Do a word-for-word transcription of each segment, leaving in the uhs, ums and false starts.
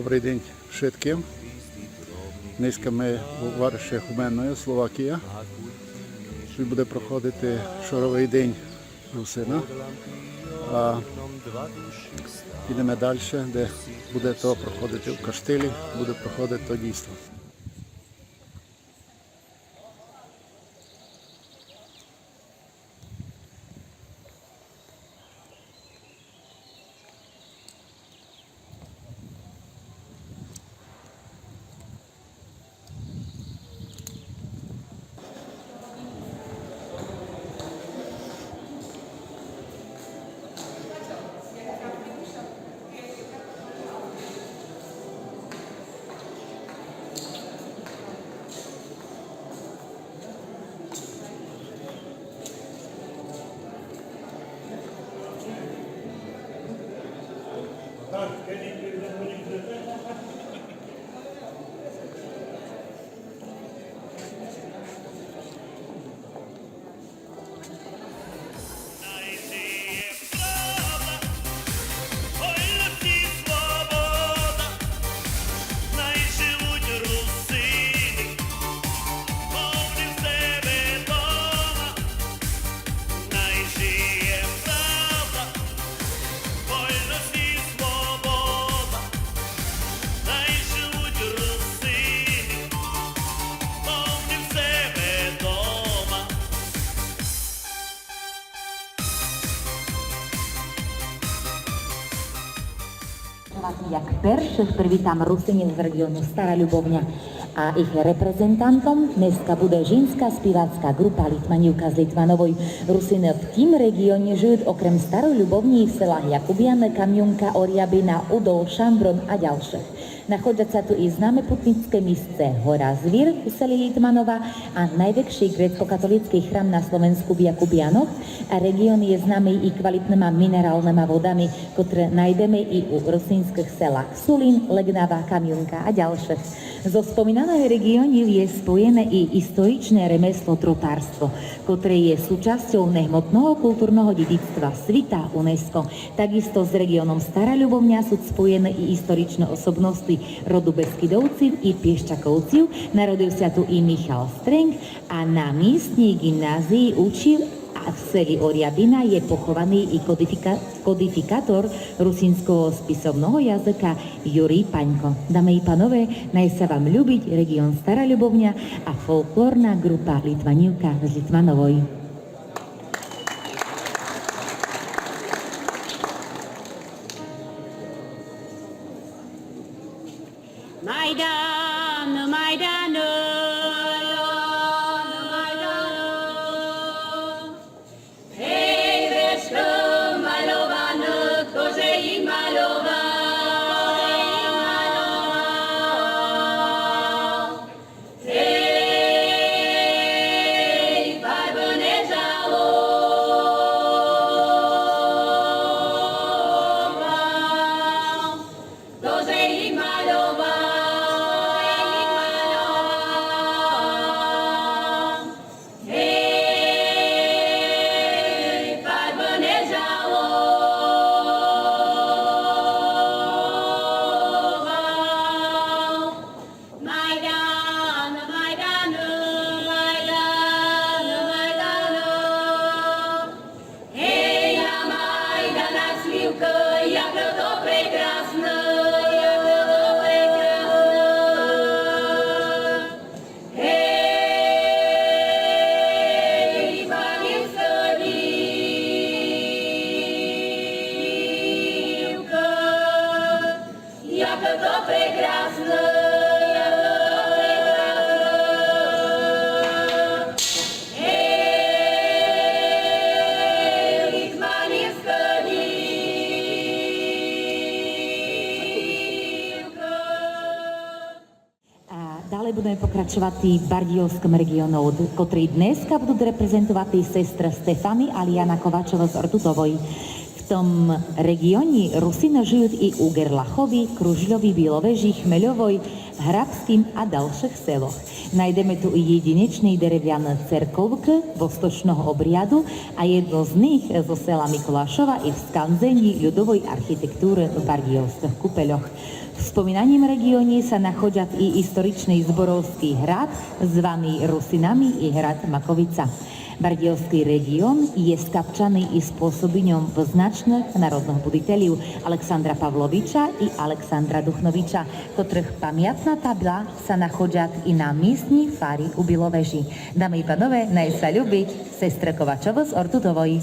Добрый день вшыткым. Днеска мы у вароши Гуменної, Словакія. Туй буде проходити шоровый день Русина. А підеме дальше, де буде то проходити у Каштилі, буде проходити то дійство. Як першых привітам Русинів з реґіону Стара Любовня, а їх репрезентантом днеска буде жінска співацка ґрупа Литманівка з Литмановой. Русины в тім реґіоні жыють окрем Старой Любовні і в селах Якубяны, Камюнка, Орябина, Удол, Шамброн а дальшых. Находза ся ту і знаме путнїцке місце Гора Звір у селі Литманова, а найвекшый грецко-католїцкый храм на Словенску в Якубянох, а реґіон є знамый і квалитныма минералныма водами, котры найдеме і у русиньскых селах Сулин, Легнава, Камюнка а дальшых. Зо споминаных реґіонів є споєне і історичне ремесло дротарство, котре є сучасцьов негмотного културного дїдїцтва світа УНЕСКО. Так істо з реґіоном Стара Любовня суть споєны і історичны особности роду Бескидовців і Пєщаковців. Народив ся ту і Михал Стренґ, а на місній ґімназії учіл, а в селі Орябина є похованый і кодифіка-, кодифікатор русиньского списовного языка Юрій Панько. Дамы і панове, най ся вам любить реґіон Стара Любовня а фолклорна ґрупа Литманівка з Литмановой. Майдан, Майдан, Майдан. Гей, вешка мальована, хто ж її мальовав? Гей, фарбы не жаловав, хто ж її мальовав? Гей, фарбы не жаловав. Майдан, Майдан, Майдан, Майдан. Гей, на Майданах смівка, як то прекрасно, як то прекрасно. Гей, панінска дівка, як то прекрасно, як то прекрасно. Гей, панінска дівка. А дале будеме покрачовати бардійовскым реґіоном, котрый днеска будуть репрезентовати сестры Стефани а Ліяна Ковачова з Ортутовой. В том реґіоні Русины жыють і у Ґерлахови, Кружльови, Біловежі, Хмельовой, Грабскім а дальшых селох. Найдеме ту і єдинечный деревяный церковкы восточного обряду, а єдну з них зо села Миколашова і в сканзені людовой архітектуры в бардійовскых купельох. Споминанім реґіону ся находят и историчный Зборовскій град, званый Русинами и град Маковица. Бардійовскій реґіон є скапчаный и способиньом визначных народных будителів Александра Павловича и Александра Духновича, котрых памятна табла ся находят и на місній фарі у Біловежі. Дамы и панове, най ся любить, сестра Ковачова з Ортутовой.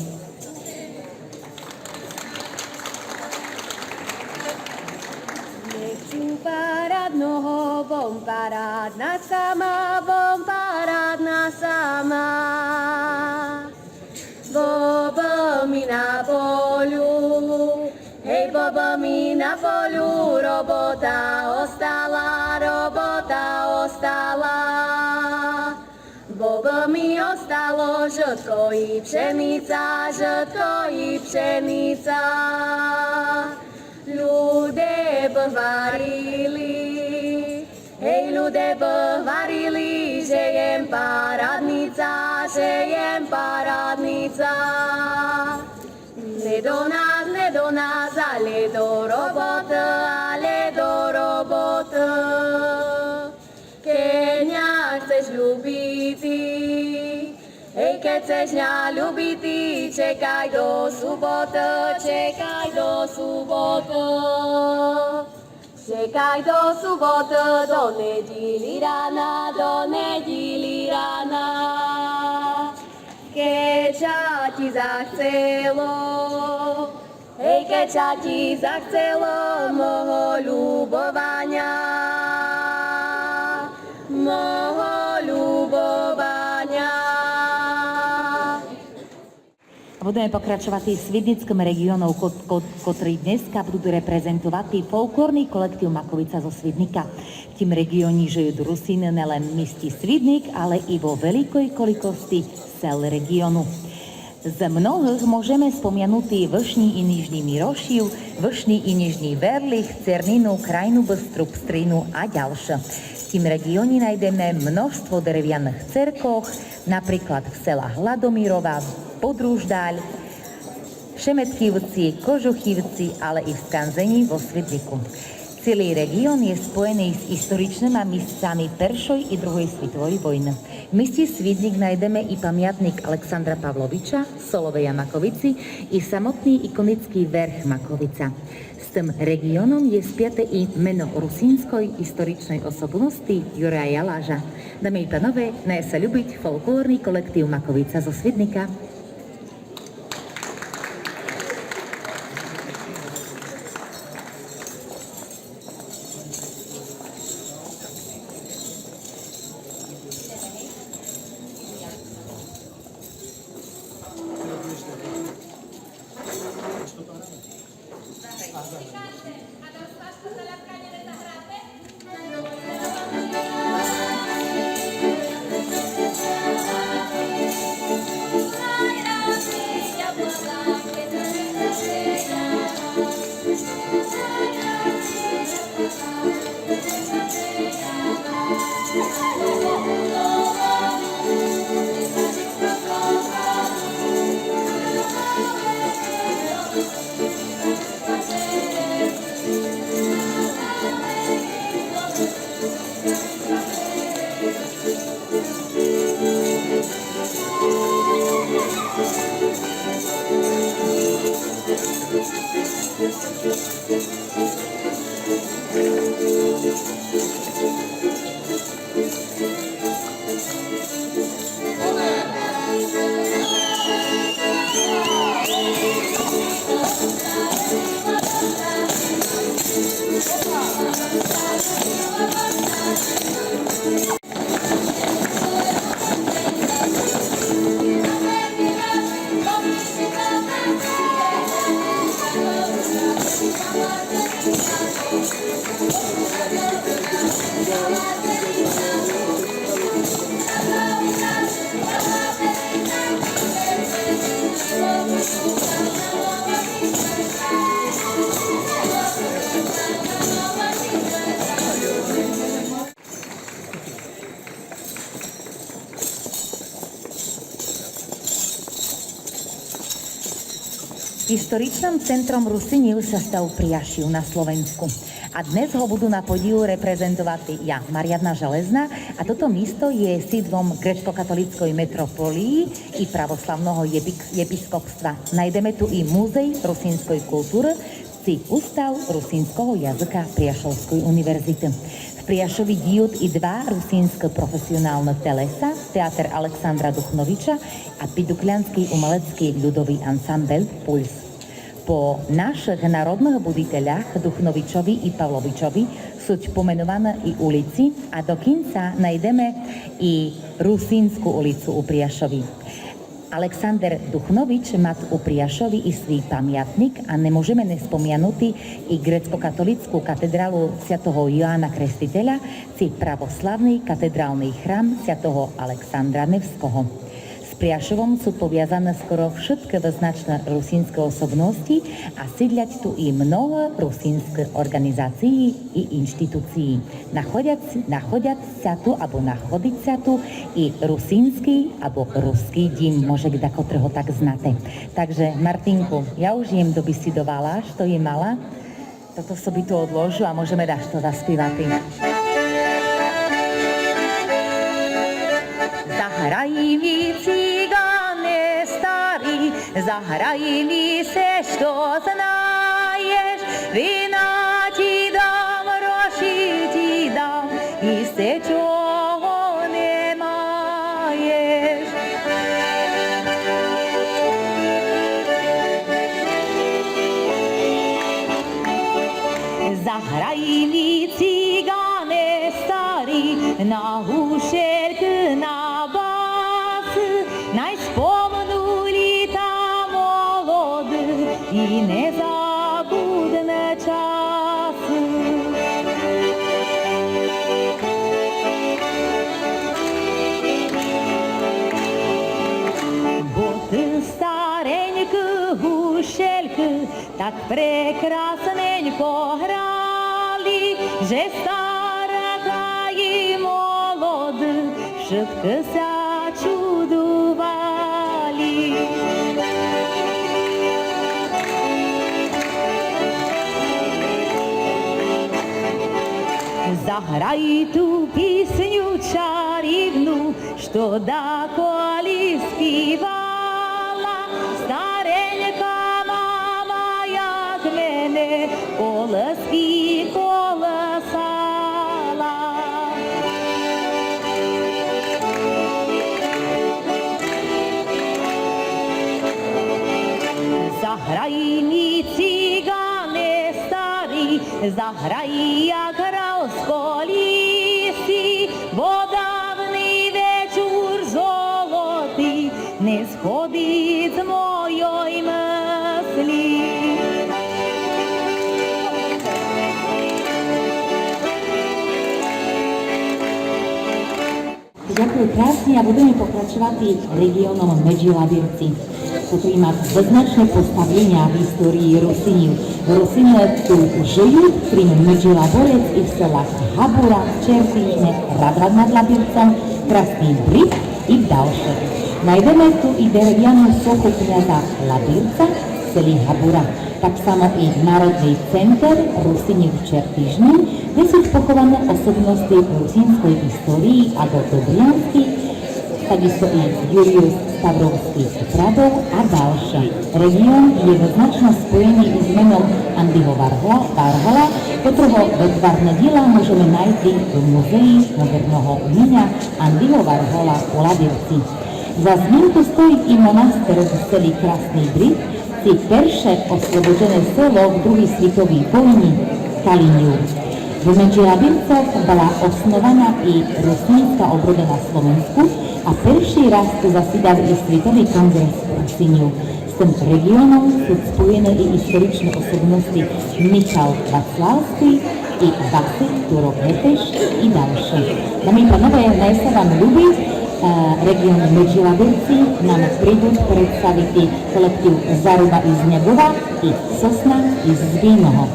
Не хцу парадного, бом парадна сама, бом парадна сама. Бобы ми на полю, гей, бобы ми на полю, робота остала, робота остала. Бобы ми остало жытко и пшениця, жытко и пшениця. Люде бы гварили, гей, люде бы гварили, же єм парадниця, же єм парадниця. Не до нас, не до нас, але до роботы, але до роботы. Кед ня хцеш любити, гей, кед хцеш ня любити, чекай до суботы, чекай до суботы. Чекай до суботы, до недїлї рана, до недїлї рана. Кед ся тї захцело, гей, кед ся тї захцело мого любованя, мого любованя. Будеме покрачовати свидницькым реґіоном, ко-, ко-, котрый днеска будут репрезентовати фолклорный колектив Маковица зо Свидника. В тім реґіоні жыют Русины нелем в місті Свидник, але и во великой колькости сел реґіону. З многых можеме спомянути Вышній и Нижній Мірошів, Вышній и Нижній Верлих, Цернину, Крайну Быстру, Пстрину а дялше. В тім реґіоні найдеме множство деревяных церквох, наприклад в селах Ладомірова, Подруждаль, Шеметківцї, Кожухівцї, але и в Сканзені во Свиднику. Цілый реґіон є споєный з историчныма місцами Першой и Другой світовой войны. В місті Свидник найдеме и памятник Александра Павловича, Соловея Маковици, и самотный иконицкый верх Маковица. З тым реґіоном є спяте и мено русиньской историчной особности Юрія Ялажа. Дамы и панове, най ся любить фолклорный колектив Маковица зо Свидника. Историчным центром Русинів ся став Пряшів на Словенску. А днес го буду на подію репрезентовати я, Маріадна Железна, а тото місто є сідлом гречкокатоліцкой метрополії і православного єпік-, єпіскопства. Найдеме ту і музей русинськой културы, ци Устав русинського языка Пряшовськой універзіты. В Пряшови діют і два русинськы професіоналны телеса, Театер Александра Духновіча а Підуклянськый умелецкый людовый ансамбель Пульс. По нашых народных будителях Духновічови і Павловічови суть поменованы і улици, а до кінця найдеме і Русинську улицу у Пряшови. Александер Духновіч мат у Пряшови і свій памятник, а не можеме не спомянути і грецкокатоліцку катедралу святого Йоана Крестителя, ци православный катедралный храм святого Александра Невского. З Пряшовом суть повязаны скоро вшыткы вызначны русинськы особности, а сідлять ту і много русинськы орґанізації і інштітуції. Находять, находять ся ту або находить ся ту і русинськый або рускый дім, може, дакотрого так знате. Так же, Мартинку, я уж єм добесідовала, што єм мала. Тото собі ту одложу а можеме дашто заспівати. Заграй мі, цигане старый, заграй мі всьо, што знаєш, вина ті дам, гроші ті дам, і всьо, чого не маєш. Заграй мі, цигане старый, на гушелькы, на басы, най спомну літа молоды і незабудны часы. Бо ты, старенькы гушелькы, так прекрасненько грали, же старка і молоды вшыткы ся чудували. Заграй ту пісню чарівну, што даколи співала старенька мама, як мене колиски колисала. Заграй мі, цигане старый, заграй, як грав з колиси, бо давный вечур золотый не сходить з мойой мысли. Дякую красні, а будеме покрачовати реґіоном Меджілабірци, котрый мат вызначне поставленя в історії Русинів. Русины ту жыют, крім Меджілаборец, і в селах Габура, Чертижне, Радрад над Лабірцом, Красный Брід і далше. Найдеме ту і деревяну соху княза Лабірца в селі Габура. Так само і народный центер Русинів в Чертижні, де суть похованы особности русинськой історії, а то Добрянськый, такісто і Юліус Ставровскый з Прадов а далше. Реґіон є вызначно споєный із меном Андріго Варгла-, Варгола, котрого вытварны діла можеме найти в Музеї модерного уміня Андріго Варгола у Лабірци. За змінку стоїть і монастыр в селі Красный Брід, ци перше ослободзене село в Другій світовій войні Калінів. В Меджілабірцях была основана і русинська оброда на Словенску, а першый раз ту засідав і Світовый конґрес Русинів. З тым реґіоном суть споєны і історичны особности Мічал Вацлавскый, і Василь Турок Гетеш і далше. Дамы і панове, най ся вам любі, е, реґіон Меджілабірци нам придут представити колектив Заруба із Нягова і Сосна із Збійного.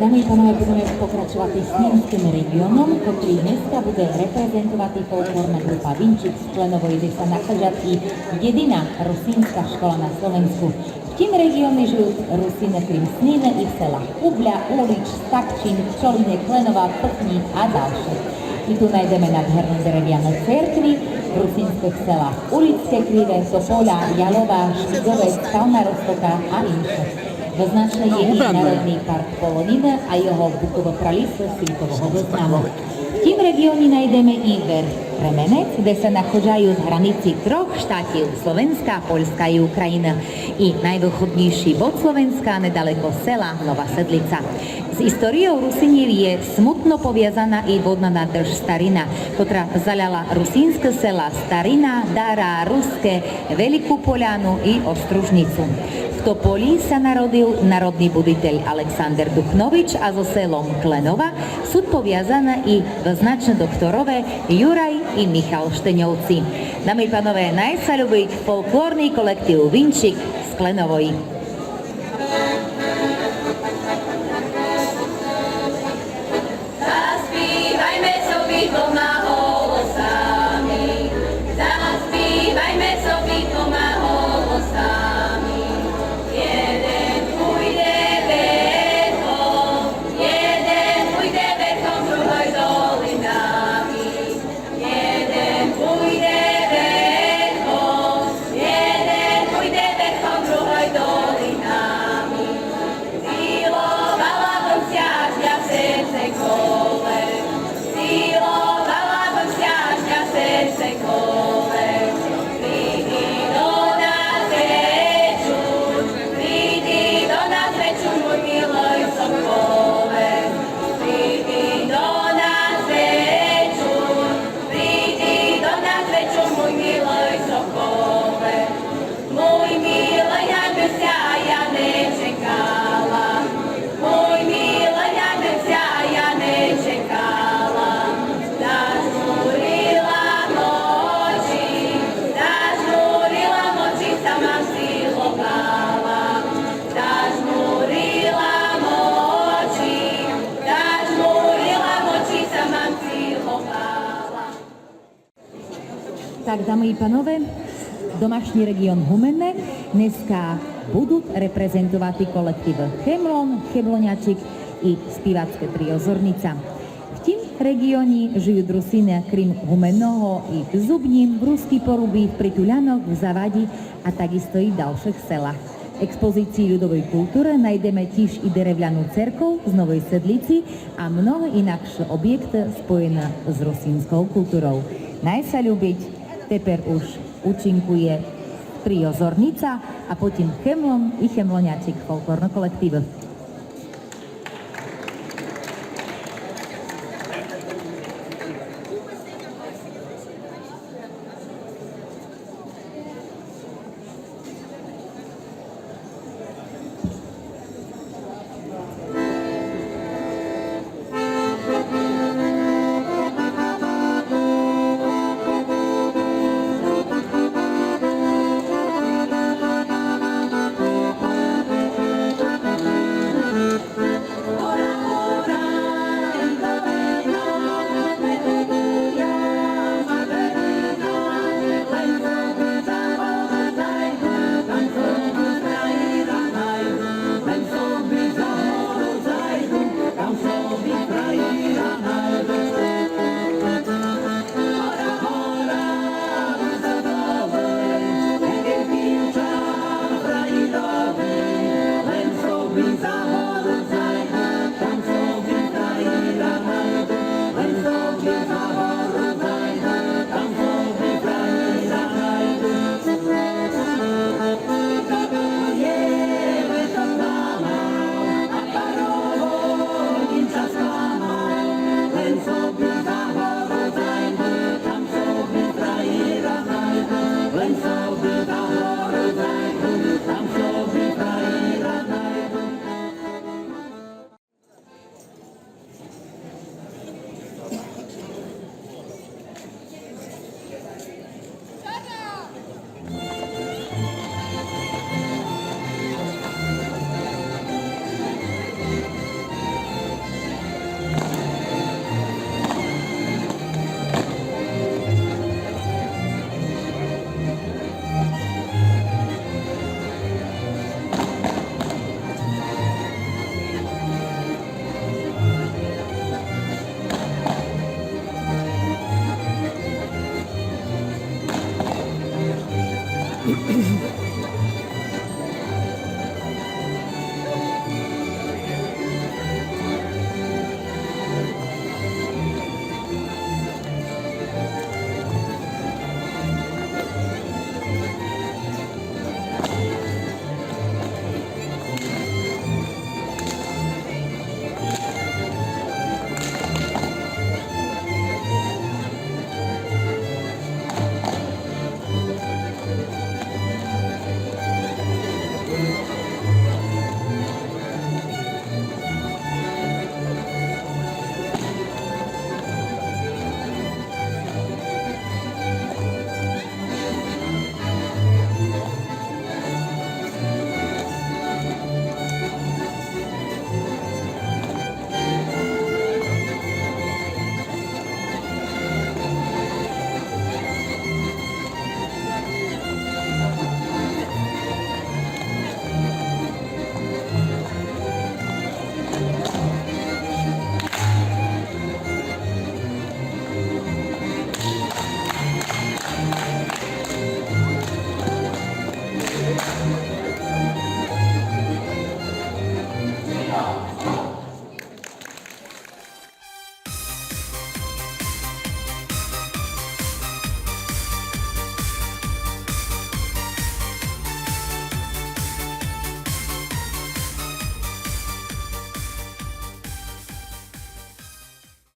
Дами і панове, будеме покрачовати з Сніньскым реґіоном, котрый днеска буде репрезентовати фолклорна ґрупа Вінчик з Кленовой, де ся находзят и єдина русинска школа на Словенску. В тім реґіоні жиют Русины крім Снины и в селах Кубля, Улич, Стакчин, Пчолине, Кленова, Пыкни а далше. И ту найдеме надгерны деревяны церкви, в русинскых селах Улицке, Криве, Тополя, Ялова, Шпиґовец, Скална Розтока а инше. Визначный є и народный парк Полонины а його буковы пралісу світового визнаму. В тім реґіоні найдеме и верх Кременець, де ся находзают границі трох штатів: Словенска, Польска и Україна, и найвыходнійшый бод Словенска, недалеко села Нова Седлица. З історійов Русинів є смутно повязана и водна надруж Старина, котра заляла русинскы села Старина, Дара, Руске, Велику Поляну и Остружницу. В Тополї ся народил народный будитель Александер Духнович, а зо селом Кленова сут повязаны и визначны докторове Юрай и Михал Штеньовци. Дами и панове, най ся любить фолклорный колектив Вінчик з Кленовой. Заспівайме собі двома голосами, заспівайме собі двома голосами. Єден пуйде верхом, єден пуйде верхом, другой долинами. Єден пуйде верхом, єден пуйде верхом, другой долинами. Ціловала бым ся, аж мя серце коле. Ціловала бым ся, аж мя серце коле. Прийди до нас вечур, прийди до нас вечур, мой милый соколе. Прийди до нас вечур, прийди до нас вечур, мой милый соколе. Мой милый, ганьбив ся, а я не чекала. Мой милый, ганьбив ся, а я не чекала. Зажмурила м очі, зажмурила м очі, сама м ціловала. Зажмурила м очі, зажмурила м очі, сама м ціловала. Так, дами и панове, домашній реґіон Гуменне днеска будут репрезентовати колективы Хемлон, Хемлонячик и співацке тріо Зорница. В тім реґіоні жиют Русины крім Гуменного и в Зубнім, в Рускій Порубі, в Притулянох, в Заваді а так исто и в далшых селах. Експозиції людовой културы найдеме тіж и деревяну церков з Новой Седлици а многы инакшы обєкты споєны з русинсков културов. Най ся любить, тепер уж учинкує тріо Зорница, а потім Хемлон и Хемлонячик фолклорного колективу.